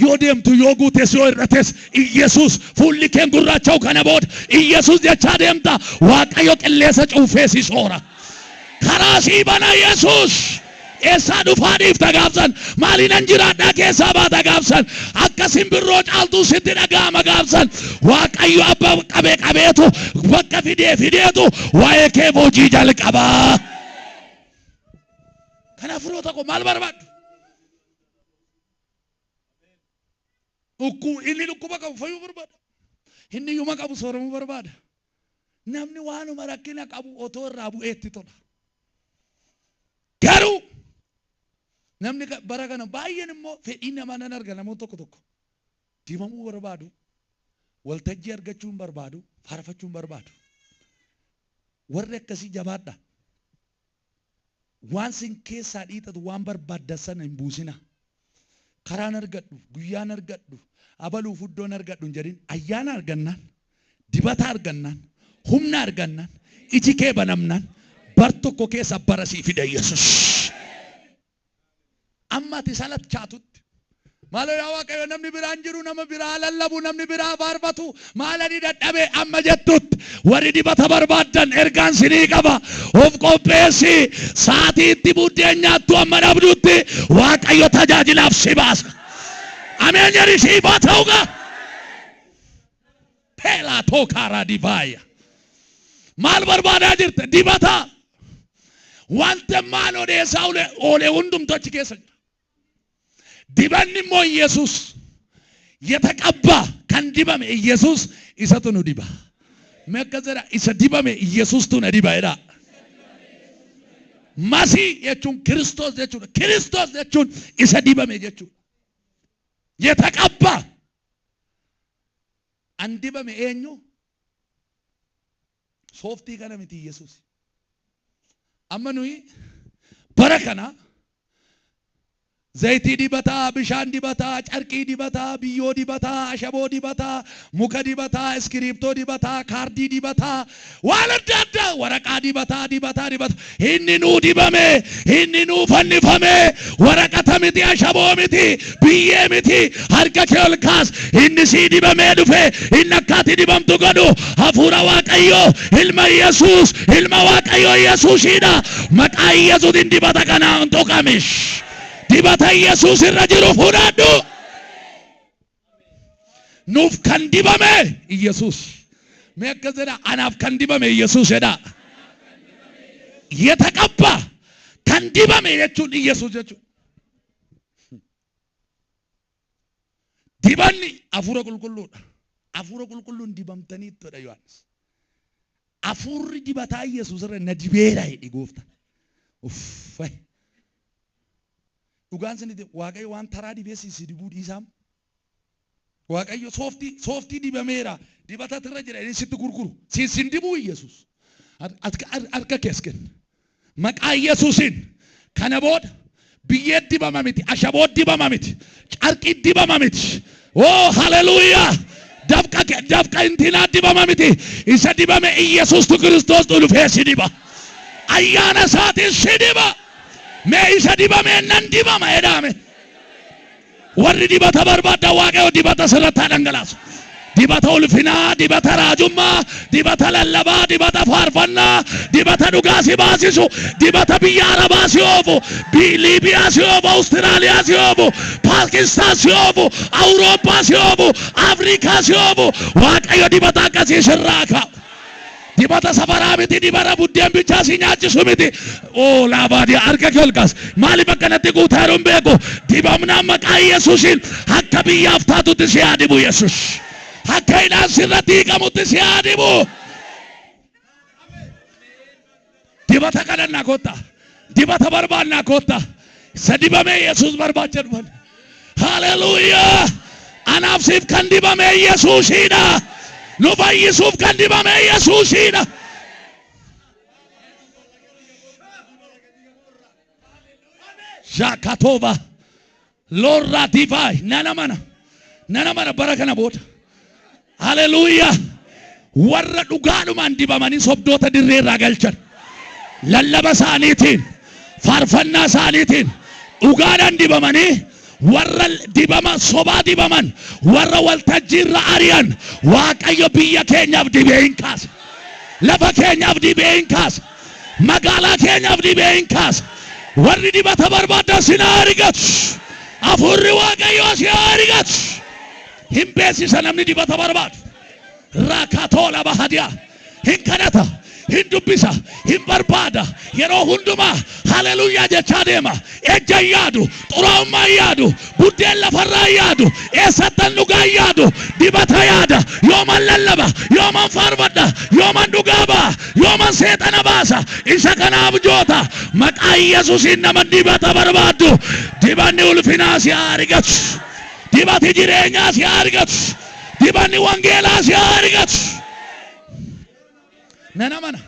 Yoo deemtu yoo guutes yoo hir'ates Iyyasuus fuulli keen gurraacha'u kana booda Iyyasuus jechaa deemta. Waaqayyo qilleessa cuunfee si soora. Karaa sii bana Yesuus. Eessaa dhufaa dhiifta gaafsan maaliinan jiraadhaa keessaa baata gaafsan akka simbirroo caaltuu sitti dhaga'ama gaafsan Waaqayyo abba qabee qabeetu bakka fidee fideetu waa'ee keef hojii jalqabaa. Kanaaf firoota koo maal barbaaddu? Inni dhukkuba qabu fayyuu barbaada. Inni hiyyuma qabu sooramuu barbaada. Namni waanuma rakkina qabu otoo irraa bu'ee itti tola. Garuu namni bara kana baay'een immoo fedhii namaa nan arga namoota tokko tokko dibamuu barbaadu, waltajjii argachuu hin barbaadu, faarfachuu hin barbaadu. Warri akkasii jabaadha. Waan sin keessaa dhiixatu waan barbaaddan sana hin buusina. Karaan argadhu, guyyaan argadhu, abaluuf iddoon argadhu hin jedhin. Ayyaana argannaan, dibata argannaan, humna argannaan, iji kee banamnaan bar tokko keessa bara sii fida Yesus. Amma ati salachaatutti. Maaloo yaa Waaqayyo namni biraan jiru nama biraa lallabu namni biraa faarfatu maal ani dadhabe amma jettutti warri dibata barbaaddan ergaan sinii qaba of qopheessi saatii itti buddeen nyaattu amma dhabdutti Waaqayyo tajaajilaaf si baasa. Ameen jedhi siif haa ta'u gaa. Peelaa tookaaraa divaaya. Maal barbaadaa jirta? Dibata. Wanta maal odeessaa oole hundumtu achi keessa jira. Dibanni immoo Yesuus የተቀባ kan dibame Yesuus isatu nu diba. Mee akkas jedha isa dibame Yesuustu na diba jedha. Masii jechuun Kiristoos jechuudha. Kiristoos jechuun isa dibame jechuudha. የተቀባ an dibame eenyu? Sooftii kana miti Yesuus. Amma nuyi bara kana zayitii dibataa, bishaan dibataa, carqii dibataa, biyyoo dibataa, ashaboo dibataa, muka dibataa, iskiriiptoo dibataa, kaardii dibataa, waan adda addaa waraqaa dibataa, dibataa, dibataa. Inni nuu dibame, inni nuu fannifame, waraqata miti, ashaboo miti, biyyee miti, harka kee ol kaas. Inni sii dibamee dhufe, inni akka ati dibamtu godhu, hafuura Waaqayyoo, ilma Yesuus, ilma Waaqayyoo Yesuusiidha. Maqaa Yesuusin dibata kanaan tuqamish. Dibata Yesuus irra jiru fudhadhu. Nuuf kan dibame Yesuus. Mee akkas jedha anaaf kan dibame Yesuus jedha. የተቀባ kan dibame jechuun Yesuus jechuudha. Dibanni hafuura qulqulluudha. Hafuura qulqulluun dibamtaniittu jedha Yohaannis. Hafuurri dibataa Yesuus irra na dibeera jedhi gooftaan. Uffay. Dhugaan sinitti Waaqayyo waan taraa dibee si dibuu dhiisaam. Waaqayyo sooftii sooftii dibameera dibatatu irra jira inni sitti gurguru. Si sin dibuu Yesuus. Harka kees kenna. Maqaa Yesuusiin kana booda biyyee dibama miti, ashaboo dibama miti, carqii dibama miti. Oh haleluuyaa! Dafqa dafqa intinaa dibama miti. Isa dibame Iyesuustu Kiristoos dhufee si diba. Ayyaana isaatiin si diba. Mee isa dibameen nan dibama jedhaame. Warri dibata barbaaddan Waaqayyo dibata sirratti haa dhangalaasu. Dibata ulfinaa, dibata raajummaa, dibata lallabaa, dibata faarfannaa, dibata dhugaa si baasisu, dibata biyya Arabaa si oofu, Liibiyaa si oofu, Awustiraaliyaa si oofu, Paakistaan si oofu, Awurooppaa si oofu, Afrikaa si oofu. Waaqayyo dibata akkasii sirraa kaa'u. Dibata safaraa miti, dibata buddeen bichaa si nyaachisu miti. Oo laabaadiyaa harka kee ol kaas. Maaliif akkanatti guutaa jiru hin beeku. Dibamnaan maqaa Yesuusiin akka biyyaaf taatutti si haa dibu Yesuus. Akka hidhaan sirratti hiikamutti si haa dibu. Dibata kadhannaa kottaa. Dibata barbaannaa kottaa. Isa dibamee Yesuus barbaacha dhufan. Haleluuyaa! Anaaf siif kan dibame Yesuusiidha. Nu fayyisuuf kan dibame Yesuusiidha. Shaakatoova lorraa divaay nana mana nana mana bara kana booda. Haleluuyaa! Warra dhugaadhumaan dibamanii sobdoota dirree irraa galchan. Lallaba isaaniitiin, faarfannaa isaaniitiin dhugaadhaan dibamanii warra dibama sobaa dibaman, warra waltajjii irra ari'an Waaqayyo biyya keenyaaf dibee hin kaasa. Lafa keenyaaf dibee hin kaasa. Magaalaa keenyaaf dibee hin kaasa. Warri dibata barbaadan sin haa argatu. Hafuurri Waaqayyoo si haa argatu. Hin beeksisa namni dibata barbaadu. Raakatoola bahadiyaa. Hin kadhata, hin dubbisa, hin barbaada. Yeroo hundumaa haleluuyaa jechaa deema. Ejja hin yaadu, xuraa'ummaa hin yaadu, buddeen lafarraa hin yaadu, eessattan dhugaa hin yaadu, dibata yaada. Yooman lallaba, yooman faarfadha, yooman dhugaa ba'a, yooman seexana baasa. Isa kana abjoota. Maqaa Yesuusiin nama dibata barbaaddu. Dibanni ulfinaa si haa argatu. Dibati jireenyaa si haa argatu. Dibanni wangeelaa si haa argatu. Nan amana.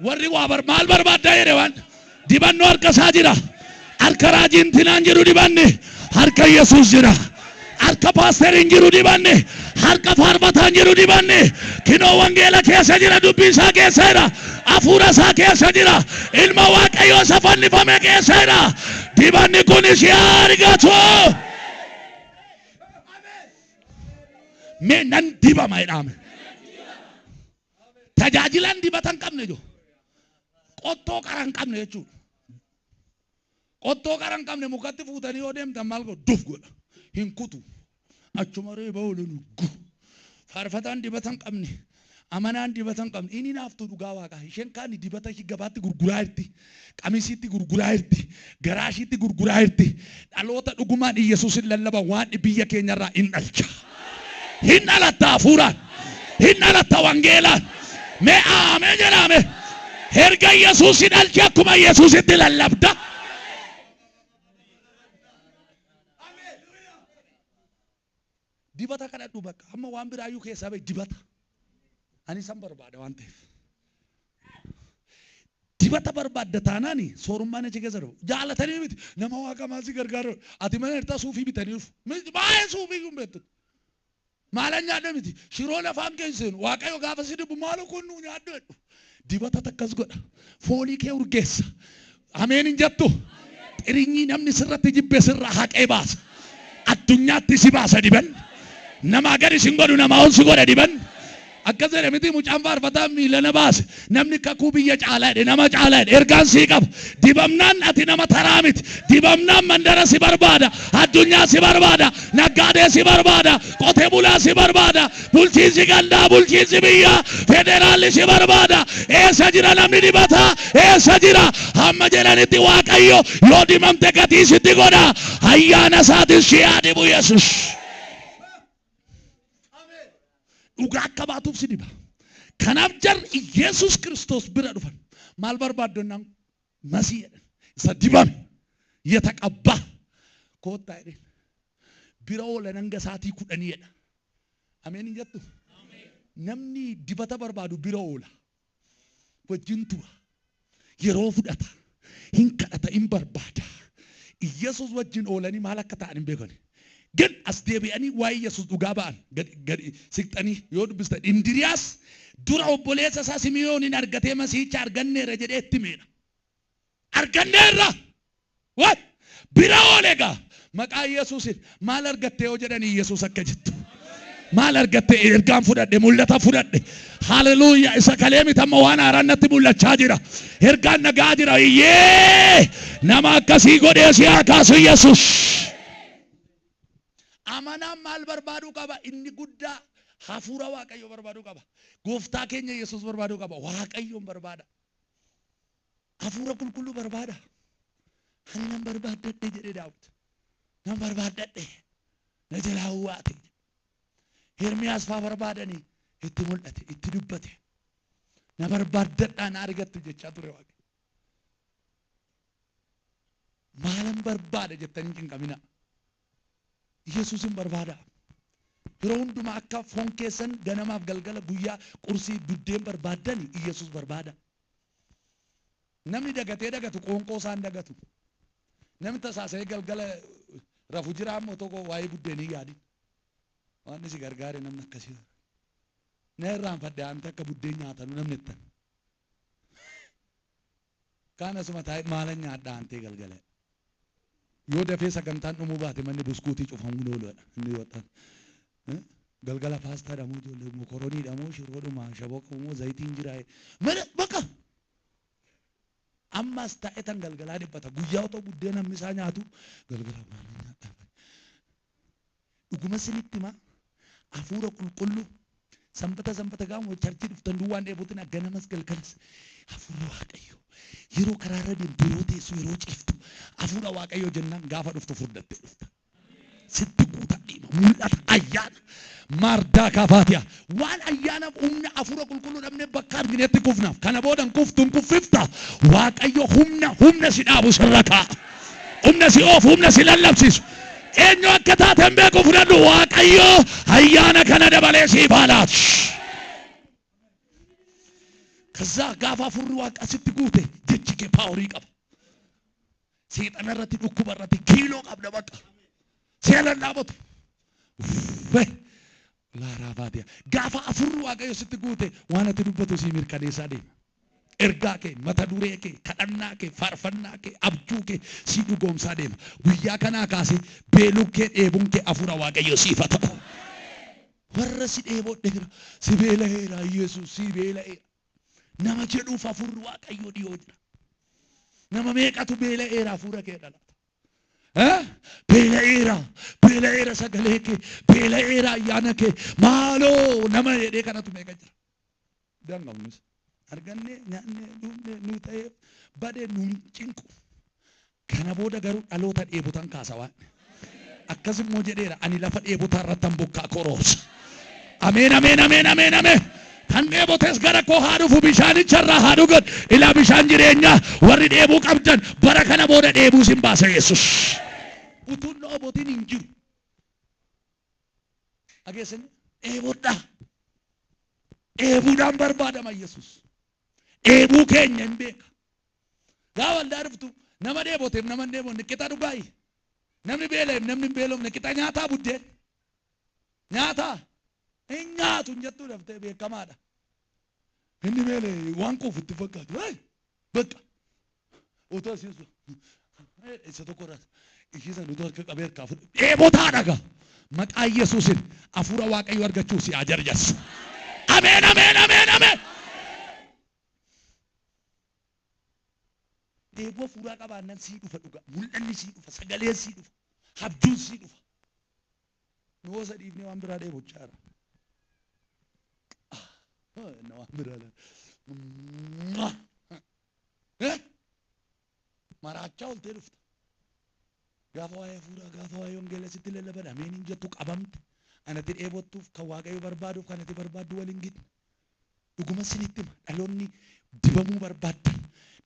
Warri waa bar maal barbaaddaa jedhe waan dibannoo harka isaa jira. Harka raajii intinaan jiru dibanni harka Yesuus jira. Harka paasteriin jiru dibanni harka faarfataan jiru dibanni kinoo wangeela keessa jira dubbii isaa keessa jira hafuura isaa keessa jira ilma Waaqayyoo isa fannifame keessa jira dibanni kun si haa argatu. Mee nan dibama jedhaame. Tajaajilaan dibata hin qabne jiru. Qottoo qara hin qabne jechuudha. Qottoo qara hin qabne mukatti fuutanii yoo deemtan maal godhu? Duf godha. Hin kutu. Achuma reeba oolan gu. Faarfataan dibata hin qabne. Amanaan dibata hin qabne. Inni naaftu dhugaa waaqaa. Isheen kaani dibata ishii gabaatti gurguraa jirti. Qamisiitti gurguraa jirti. Garaa ishiitti gurguraa jirti. Dhaloota dhugumaan Iyyasuusin lallaba waan biyya keenyarraa hin dhalcha. Hin dhalatta hafuuraan. Hin dhalatta wangeelaan. Mee aameen jedhaame. Erga Iyyasuus si dhalche akkuma Iyyasuusitti lallabda. Dibata kadhadhu bakka amma waan biraayyuu keessaa bahi dibata. Ani isan barbaada waan ta'eef. Dibata barbaadda taanaan soorummaan achi keessa dhufu. Jaalatanii miti nama waaqa maal si gargaaru. Ati mana irtaa suufii bitanii dhufu. Baay'ee suufii kun beektu. Maalan nyaadha miti. Shiroon afaan kee hin seenu. Waaqayyo gaafa si dibu maal kun nuu nyaadhu jedhu. Dibata takkas godha. Foolii kee urgeessa. Ameen hin jettu? Xirinyii namni sirratti jibbe sirraa haqee baasa. Addunyaatti si baasa dibanni. Namaa gadi sin godhu namaa ol si godha dibanni. Akkas jedhe miti mucaan faarfataa miila na baase. Namni kakuu biyya caalaa jedhe nama caalaa jedhe ergaan sii qaba. Dibamnaan ati nama taraa miti. Dibamnaan mandara si barbaada. Addunyaa si barbaada. Naggaadee si barbaada. Qote bulaa si barbaada. Bulchiinsi gandaa, bulchiinsi biyyaa, federaalli si barbaada. Eessa jira namni dibataa? Eessa jira? Hamma jedhanitti Waaqayyo yoo dibamte gatii sitti godha. Ayyaana isaatiin si haa dibu Yesuus. Dhugaa akka baatuuf si diba. Kanaaf jarri Iyesuus Kiristoos bira dhufan. Maal barbaaddu jennaan Masii jedhan. Isa dibame. Yetaqabbaa. Koottaa jedheen. Bira oolan hanga sa'aatii kudhanii jedha. Ameen hin jettu? Namni dibata barbaadu bira oola. Wajjin tura. Yeroo fudhata. Hin kadhata, hin barbaada. Iyyasuus wajjin oolanii maal akka ta'an hin beekani. Gin as deebi'anii waa'ee Yesuus dhugaa ba'an gadi gadi siqxanii yoo dubbistan Indiriyaas dura obboleessa isaa Simi'oonin argatee Masiihicha arganneerra jedhee itti himeera. Arganneerra! What? Bira oole egaa maqaa Yesuusin maal argatte yoo jedhan Yesuus akka jettu. Maal argatte ergaan fudhadhe mul'ata fudhadhe. Haleluuyaa isa kalee miti amma waan haaraan natti mul'achaa jira. Ergaan nagaa jira. Iyyee nama akkasii godhee si haa kaasu Yesuus. Amanaan maal barbaaduu qaba? Inni guddaa hafuura Waaqayyoo barbaaduu qaba. Gooftaa keenya Yesuus barbaaduu qaba. Waaqayyoon barbaada. Hafuura qulqulluu barbaada. Ani nan barbaaddadhe jedhe Daawit. Nan barbaaddadhe. Na jalaa waate. Ermiyaas faa barbaadanii itti mul'ate, itti dubbate. Na barbaaddadhaa na argattu jechaa ture Waaqayyo. Maalan barbaada jettanii hin cinqamina. Yesuusin barbaada. Yeroo hundumaa akka foon keessan ganamaaf galgala guyyaa qursii buddeen barbaaddani Yesuus barbaada. Namni dagatee dagatu qoonqoo isaan dagatu. Namni tasaasa'ee galgala rafu jira ammoo tokko waa'ee buddeenii yaadin. Waan si gargaare namni akkasii. Na irraanfadhe ante akka buddeen nyaatanu namni ittan. Kaan asuma taa'ee maalan nyaadhaa antee galgala. Yoo dafee sagantaan dhumuu baate manni buskuutii cufamuun ooludha. Inni yoo ta'an. Galgala paastaadha moo ijoollee mokoroniidha moo shiroodhuma shaboqa moo zayitiin jira. Mana bakka. Ammas taa'ee tan galgalaa dhiphata. Guyyaa otoo buddeen hammi isaa nyaatu galgala maalan nyaadhaa. Dhuguma isinitti himaa hafuura qulqulluu sanbata sanbata gaafa church dhuftan duwwaan dheebotin ganamas galgalas hafuurri Waaqayyo yeroo karaarra deemtu yeroo teessu yeroo ciiftu hafuura Waaqayyo jennaan gaafa dhuftu furdattee dhufta. Sitti guuta dhiima mul'ata ayyaana maardaa kaafaatiya waan ayyaanaaf humna hafuura qulqulluu dhabnee bakka arginetti kufnaaf kana booda hin kuftu hin kuffifta. Waaqayyo humna humna si dhaabu sirra kaa'a. Humna si oofu, humna si lallabsiisu. Eenyu akka taate hin beeku fudhadhu. Waaqayyo ayyaana kana dabalee siif haa laatu. ከዛ gaafa hafuurri Waaqa sitti guute jechi kee power qaba. Seexana irratti dhukkuba irratti kiiloo qabda bakka. Seelan dhaabatu. Uffee. Laaraa baatiya. Gaafa hafuurri Waaqayyo sitti guute waan ati dubbatu sii mirkaneessaa deema. Ergaa kee, mata duree kee, kadhannaa kee, faarfannaa kee, abjuu kee sii dhugoomsaa deema. Guyyaa kanaa kaasee beeluun kee, dheebuun kee hafuura Waaqayyo siif haa ta'u. Warra si dheebodheera, si beela'eera, Yesuus si beela'eera. Nama jedhuuf hafuurri Waaqayyoo dhiyoo jira. Nama meeqatu beela'eera hafuura kee dhalata. Beela'eera, beela'eera sagalee kee, beela'eera ayyaana kee, maaloo nama jedhee kanatu meeqa jira. Dangamnus. Argannee, nyaannee, dhugnee, nu ta'ee, badee nu hin cinqu. Kana booda garuu dhaloota dheebotan kaasa waan. Akkas immoo jedheera ani lafa dheebotaa irrattan bokkaa koroorsa. Ameen, ameen, ameen, ameen, ameen. Kan dheebotes gara koo haa dhufu bishaanicha irraa haa dhugan. Ilaa bishaan jireenyaa warri dheebuu qabdan bara kana booda dheebuu sin baasa Yesus. Utuun dheebotiin hin jiru. Dhageessanii dheebodhaa. Dheebuudhaan barbaadama Yesus. Dheebuu keenya hin beeka. Gaafa waldaa dhuftu nama dheeboteef nama hin dheebonne qixa dhugaayi. Namni beela'eef namni hin beelofne qixa nyaataa buddeen. Nyaataa hin nyaatu hin jettuu daftee beekamaadha. Inni beela'e waan quufu itti fakkaatu. Bakka otoo asiin isa tokko irraa ishii sana utuu harka qabee harkaa fudhu. Dheebotaa dhaga. Maqaa Yesuusin hafuura Waaqayyoo argachuuf si haa jarjarsu. Ameen, ameen, ameen, ameen. Dheebuu hafuuraa qabaannaan sii dhufa dhuga. Mul'anni sii dhufa, sagaleen sii dhufa, abjuun sii dhufa. Nu hoosa dhiifnee waan biraa dheebochaa jira. Waan biraa. Maraachaa oltee dhufta. Gaafa waa'ee hafuuraa, gaafa waa'ee wangeela sitti lallaban ameen hin jettu qabamte. Anatti dheebottuuf kan Waaqayyo barbaaduuf kan ati barbaaddu waliin gitne. Dhuguma isinitti hima dhaloonni dibamuu barbaaddan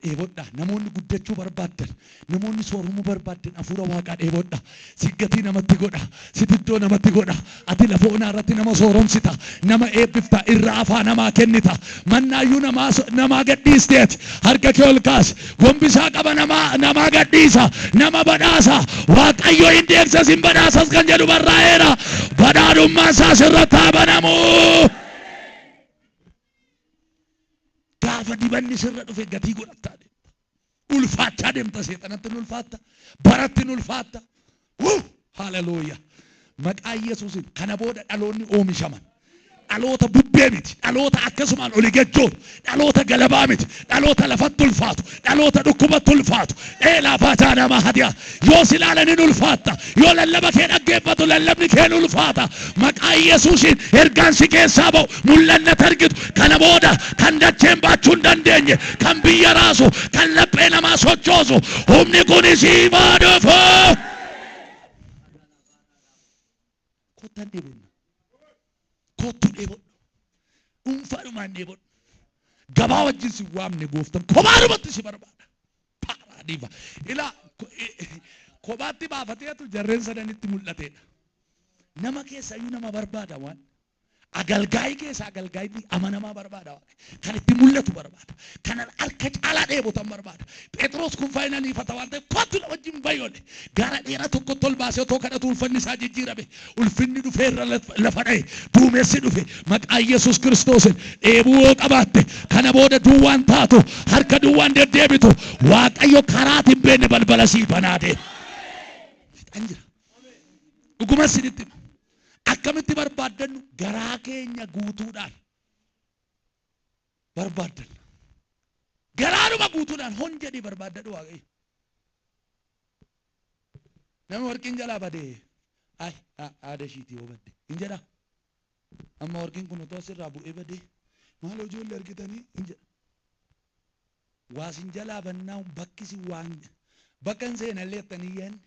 dheebodha. Namoonni guddachuu barbaaddan, namoonni soorumuu barbaaddan hafuura Waaqaa dheebodha. Siggatii namatti godha, sitiddoo namatti godha. Ati lafa onaa irratti nama sooromsita, nama eebbifta, irra afaa namaa kennita. Mannaayyuu namaa namaa gadhiisteeti. Harka kee ol kaasi. Gombisaa qaba namaa namaa gadhiisa, nama badhaasa. Waaqayyo hin deebisas hin badhaasas kan jedhu barraa'eera. Badhaadhummaan isaas irratti haa banamu. Gaafa dibanni sirra dhufe gatii godhattaa deemta. Ulfaachaa deemta, seexanatti ni ulfaatta, baratti ni ulfaatta. Haleluuyaa. Maqaa Yesuusiin kana booda dhaloonni oomishaman. Dhaloota bubbee miti, dhaloota akkasumaan oli gajjootu, dhaloota galabaa miti, dhaloota lafatti ulfaatu, dhaloota dhukkubatti ulfaatu. Eelaa nama hadiya. Yoo si ilaalan hin ulfaatta, yoo lallaba kee dhaggeeffatu lallabni kee hin ulfaata. Maqaa Yesuusiin ergaan si keessaa ba'u, mul'anna argitu. Kana booda kan dacheen baachuu hin dandeenye, kan biyya raasu, kan laphee namaa sochoosu, humni kun siif haa dhufu. Kottaan dheebonna. Kottu dheebodhu. Dhuunfaadhumaan dheebodhu. Gabaa wajjin si waamne gooftan kophaadhumatti si barbaada. Paaraadiifa. Ilaa, kophaatti baafateetu jarreen sadanitti mul'ateedha. Nama keessaayyuu nama barbaada waan. Agalgaayii keessa agalgaayii amanamaa barbaada waan. Kan itti mul'atu barbaada. Kan harka caalaa dheebotan barbaada. Phexros kun faayinaan ifata waan ta'eef kottu na wajjin bayoole. Gaara dheeraa tokkotti ol baasee otoo kadhatu ulfanni isaa jijjiirame. Ulfinni dhufee irra lafa dha'e. Duumessi dhufe. Maqaa Yesuus Kiristoosiin dheebuu yoo qabaatte kana booda duwwaan taatu, harka duwwaan deddeebitu. Waaqayyo karaa hin beekne balbala sii banaa deema. Fixan jira. Dhuguma isinitti hima. Akkamitti barbaaddannu? Garaa keenya guutuudhaan barbaaddanna. Garaadhuma guutuudhaan hon jedhii barbaaddadhu Waaqayyo. Namni warqiin jalaa badee, ay haadha ishiitii yoo badde hin jedhaa. Amma warqiin kun otoo asirraa bu'ee badee, maal ijoollee argitanii hin jedha. Waa sin jalaa bannaa bakki si waan bakka hin seenallee jettanii yaanne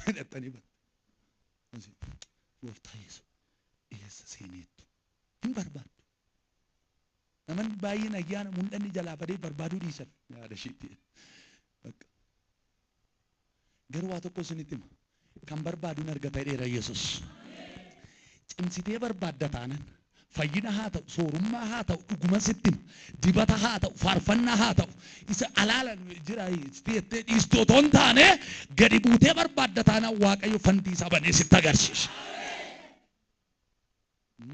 hidhattanii battu. Gooftaa Yesuus, eessa seeneettu hin barbaaddu. Namoonni baay'een ayyaana mul'anni jalaa badee barbaaduu dhiisan yaada ishiitti. Garuu waa tokko isinitti hima. Kan barbaaduun argata jedheera Yesuus. Cimsitee barbaadda taanan, fayyina haa ta'u, soorummaa haa ta'u, dhuguma sitti hima. Dibata haa ta'u, faarfannaa haa ta'u, isa alaala jira jettee dhiistu otoo hin taane, gadi buutee barbaadda taanaan Waaqayyo fantii isaa banee sitti agarsiisa.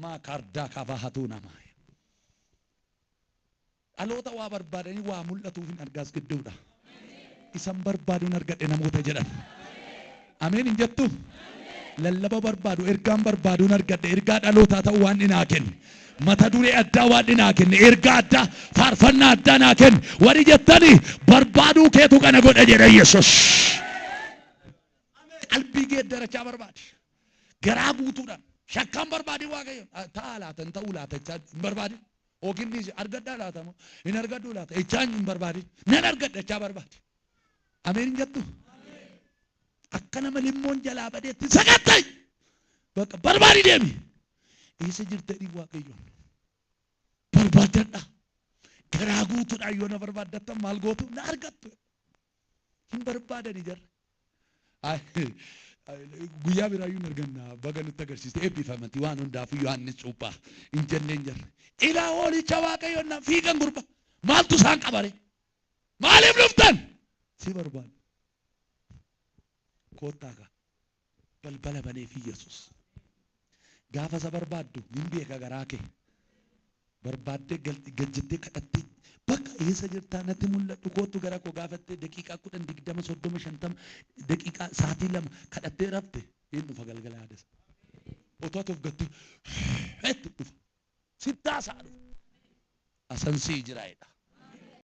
Maa kaardaa kaafaa hatuu namaa. Dhaloota waa barbaadanii waa mul'atuuf hin argaas gidduudha. Isan barbaaduun argadhe namoota jedhan. Ameen hin jettu? Lallaba barbaadu, ergaan barbaaduun argadhe, ergaa dhalootaa ta'uu waan naa kenne. Mata duree addaa waan naa kenne, ergaa addaa, faarfannaa addaa naa kenne. Warri jettanii barbaaduu keetu kana godha jedha Yesuus. Qalbii geeddarachaa barbaadi. Garaa guutuudhaan shakkaan barbaadi Waaqayyo. Ta'a laata, hin ta'uu laata jechaa hin barbaadin. Yookiin dhiisi, argadhaa laata moo hin argadhuu laata jechaa hin barbaadin. Nan argadha jechaa barbaadi. Ameen hin jettu? Akka nama limmoon jalaa badeetti sakatta'i. Bakka barbaadi deemi. Eessa jirta jedhii Waaqayyoon. Barbaaddadha. Garaa guutuudhaan yoo na barbaaddattan maal gootu? Na argattu. Hin barbaadani jarri. Guyyaa biraayyuu hin arganna, baga nutti agarsiiste, eebbifamanti waan hundaafuu Yohaannis Cuuphaa hin jenneen jarri. Ilaa hoolicha Waaqayyoon na fiigan gurba. Maaltu isaan qabare? Maaliif dhuftan? Si barbaadu. Koottaa kaa. Balbala baneefi Yesuus. Gaafa isa barbaaddu hin beeka garaa kee. Barbaaddee gajjattee kadhattee, bakka eessa jirtaa, natti mul'adhu, koottu gara koo gaafattee, daqiiqaa 10, 20, 30, 50 daqiiqaa, sa'aatii 2 kadhattee rafte, hin dhufa galgala yaadasa. Otoo ati of gattee itti dhufa. Sittaa isaa dhufa. Asan sii jira jedha.